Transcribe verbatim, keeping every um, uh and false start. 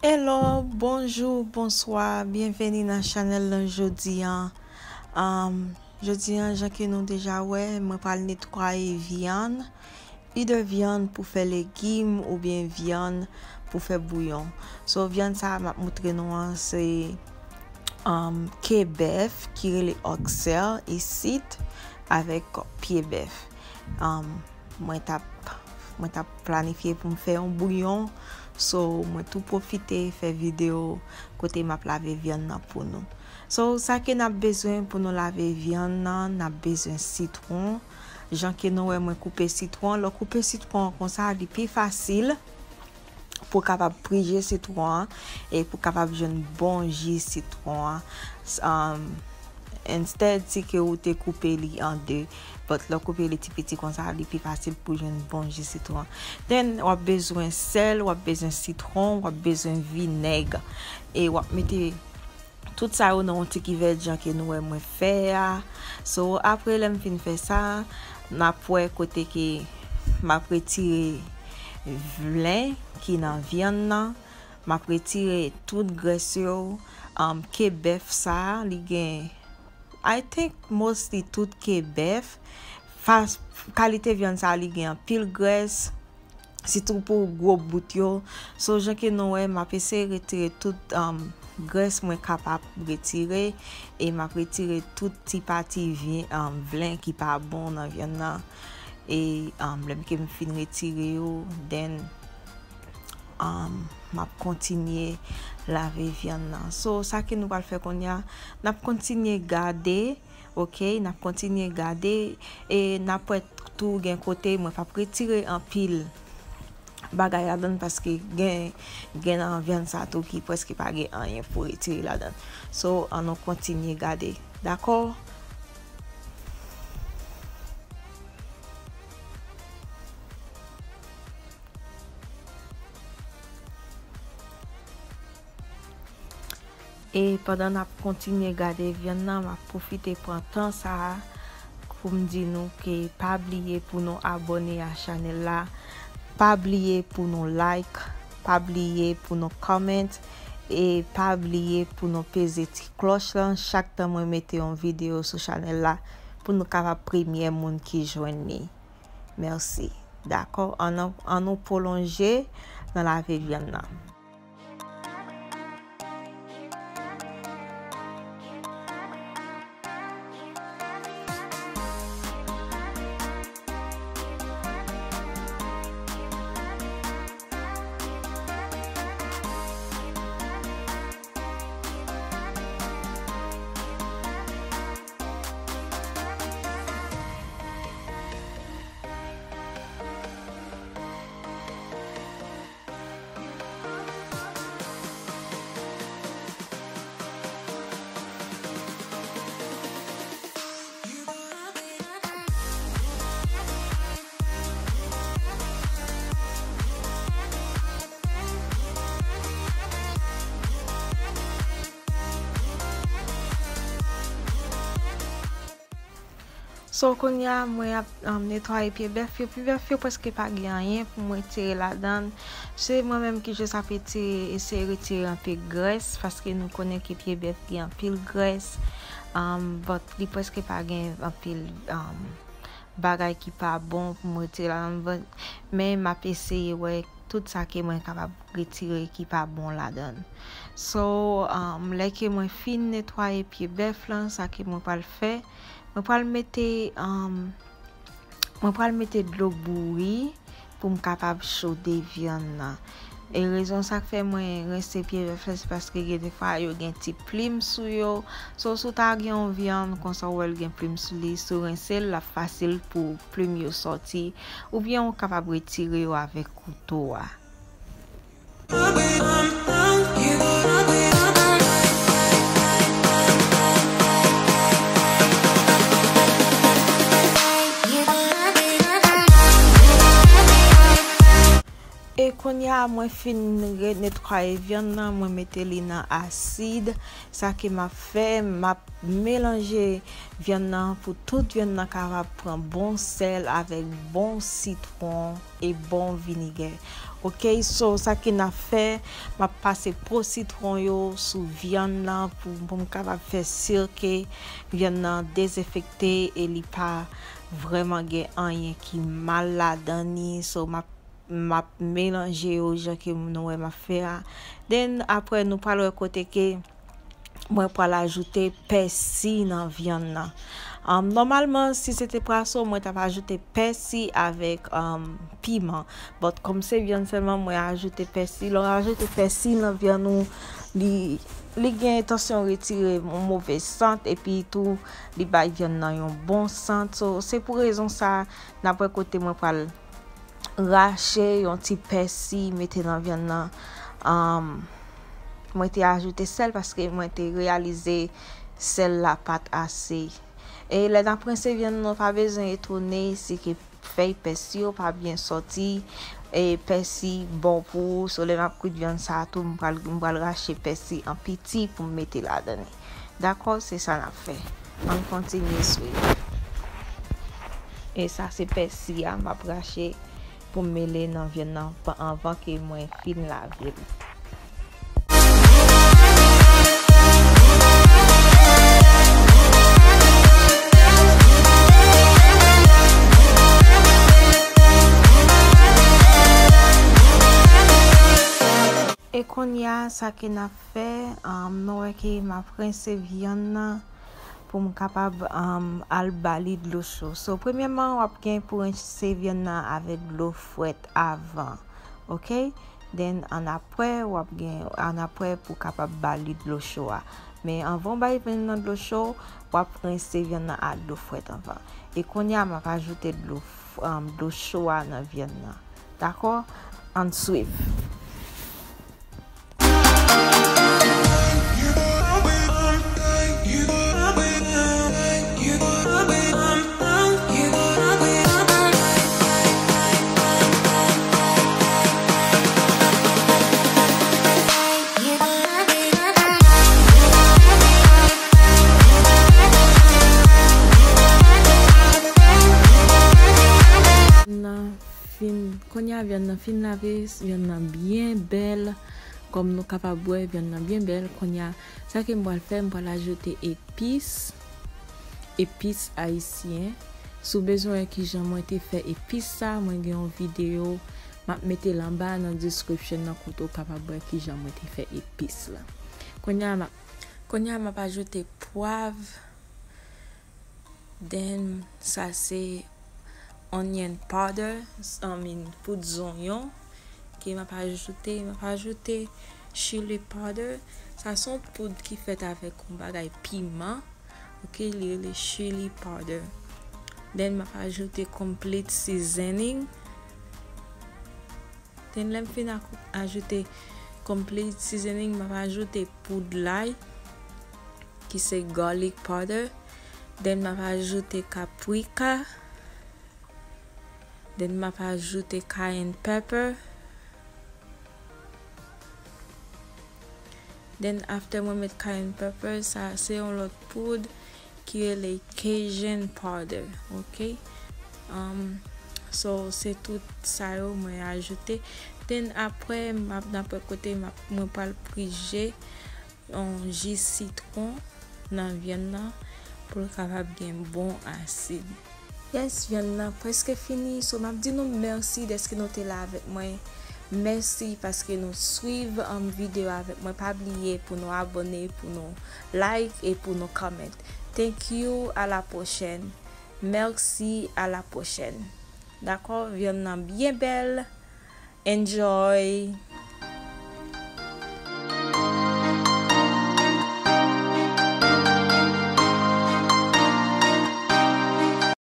Hello, bonjou, bonswa, byenveni nan chanèl lan jodi an. Um, jodi an, jan ke nou deja wè, mwen pral netwaye vyann, either vyann pou fè legim oubyen vyann pou fè bouyon. So, vyann sa a m ap moutre nou an, se, um, ke bèf ki rele oxtail isit avèk pye bèf. Um, mwen t ap, mwen t ap planifye pou m fè yon bouyon. So, mwen tou pwofite fè videyo kote m ap lave vyann nan pou nou. So, sa ke n ap bezwen pou nou lave vyann nan, n ap bezwen sitwon. Jan ke nou wè mwen koupe sitwon, lè w koupe sitwon an konsa, li pi fasil pou w kapab prije sitwon an e pou w kapab jwenn bon ji sitwon an. S-, um, instead, si ke ou te koupe li an de, but lè w koupe li ti piti konsa, li pi fasil pou jwenn bon ji sitwon an. Then, w ap bezwen sèl, w ap bezwen sitwon, w ap bezwen vinèg. E w ap mete tout sa yo nan yon ti kivèt jan ke nou wè mwen fè a. So, apre lè m fin fè sa, n ap wè kote ke m ap retire vlen ki nan vyann nan. M ap retire tout grès yo. Um, ke bèf sa a, li gen, I think mostly tout ke bèf. Fas-, kalite vyann sa a, li gen anpil grès. Sitou pou gwo bout yo. So, jan ke nou wè, m ap eseye retire tout, um, grès mwen kapab retire. E m ap retire tout ti pati vye-, um, vlen ki pa bon nan vyann nan. E, um, lè m ke m fin retire yo, then, um, m ap kontinye lave vyann nan. So, sa ke nou pral fè kounye a, n ap kontinye gade, oke, n ap kontinye gade, e n ap wè tou gen kote mwen p ap retire anpil bagay ladan l paske gen, gen nan vyann sa tou ki prèske pa gen anyen pou retire ladan l. So, ann nou kontinye gade. Dakò? E pandan n ap kontinye gade vyann nan, m ap pwofite pran tan sa a pou m di nou ke pa bliye pou nou abòne a chanèl la, pa bliye pou nou like, pa bliye pou nou comment, e pa bliye pou nou peze ti klòch lan chak tan mwen mete yon videyo sou chanèl la pou nou kapab premye moun ki jwenn li. Mèsi. Dakò, ann, ann nou pwolonje nan lave vyann nan. So, kounye a, mwen ap, um, netwaye pye bèf yo. Pye bèf yo prèske pa gen anyen pou mwen retire ladan l. Se mwen menm ki jis ap retire, eseye retire anpil grès, paske nou konnen ke pye bèf gen anpil grès. Um, but li prèske pa gen anpil, um, bagay ki pa bon pou mwen retire ladan l. But, men m ap eseye wè tout sa ke mwen kapab retire ki pa bon ladan l. So, um, lè ke mwen fin netwaye pye bèf lan, sa ke mwen pral fè, mwen pral mete, um, mwen pral mete dlo bouyi pou m kapab chode vyann nan. E rezon sa k fè mwen rense pye bèf la, se paske gen defwa yo gen ti plim sou yo. So, si w ta gen yon vyann konsa w wè l gen plim sou li, si w rense l, l ap fasil pou plim yo sòti. Oubyen ou kapab retire yo avèk kouto a. E Kounye a, mwen fin re-, netwaye vyann nan, mwen mete li nan asid. Sa ke m ap fè, m ap melanje vyann nan pou tout vyann nan kapab pran bon sèl avèk bon sitwon e bon vinigre. Ok, so sa ke n ap fè, m ap pase po sitwon yo sou vyann nan pou, pou m kapab fè si ke vyann nan dezenfekte e li pa vrèman gen anyen ki mal ladan li. So, m ap m ap melanje yo jan ke nou wè m ap fè a. Then, apre, nou pral wè kote ke mwen pral ajoute pèsi nan vyann nan. Um, nòmalman, si se te pwason, mwen t ap ajoute pèsi avèk, um, piman. But, kòm se vyann sèlman, mwen ajoute pèsi. Lè w ajoute pèsi nan vyann ou, li, li gen entansyon retire yon move sant, epi tou, li bay vyann nan yon bon sant. So, se pou rezon sa, n ap wè kote mwen pral rache yon ti pèsi, mete nan vyann nan. Um, mwen te ajoute sèl paske mwen te reyalize sèl la pa t ase. E lè n ap rense vyann nou pa bezwen etone si ke fèy pèsi yo pa byen sòti. E pèsi bon pou ou. So, lè m ap kwit vyann sa a tou, m pral, m pral rache pèsi an piti pou m mete ladan li. Dakò, se sa n ap fè. Ann kontinye swiv. E sa se pèsi a m ap rache pou m mele nan vyann nan pa-, anvan ke mwen fin lave l. E kounye a, sa ke n ap fè, um, nou wè ke m ap rense vyann nan pou m kapab, um, al ba li dlo cho. So, premyèman, w ap gen pou rense vyann nan avèk dlo frèt avan, ok? Then, annapre, w ap gen, annapre pou kapab ba li dlo cho a. Men anvan w ba vyann nan dlo cho, w ap rense vyann nan ak dlo frèt anvan. E kounye a, m ap ajoute dlo f-, um, dlo cho a nan vyann nan. Dakò? Ann swiv. Nan fin, kounye a vyann nan fin lave, vyann nan byen bèl. Kòm nou kapab wè, vyann nan byen bèl. Kounye a, sa ke m pral fè, m pral ajoute epis, epis ayisyen. Si w bezwen wè kijan mwen te fè epis sa, mwen gen yon videyo, m ap mete l anba nan description nan kote w kapab wè kijan mwen te fè epis la. Kounye a, m ap, kounye a, m ap ajoute pwav. Then, sa se onion powder, I mean, poud zonyon, ke m ap ajoute, m ap ajoute chili powder. Sa se yon poud ki fèt avèk yon bagay piman, ok, li rele chili powder. Then, m ap ajoute complete seasoning. Then, lè m fin ak-, ajoute complete seasoning, m ap ajoute poud lay, ki se garlic powder. Then, m ap ajoute paprika. Then, m ap ajoute cayenne pepper. Then, after mwen met cayenne pepper, sa se yon lòt poud ki rele Cajun powder, ok? Um, so, se tout sa yo mwen ajoute. Then, apre, m ap, n ap wè kote m ap, mwen pral prije yon ji sitwon nan vyann nan pou l kapab gen bon asid. Yes, vyann nan prèske fini. So, m ap di nou mèsi dèske nou te la avèk mwen. Mèsi paske nou swiv, um, videyo avèk mwen. Pa bliye pou nou abòne, pou nou like e pou nou comment. Thank you, à la prochaine. Mèsi, à la prochaine. Dakò, vyann nan byen bèl. Enjoy.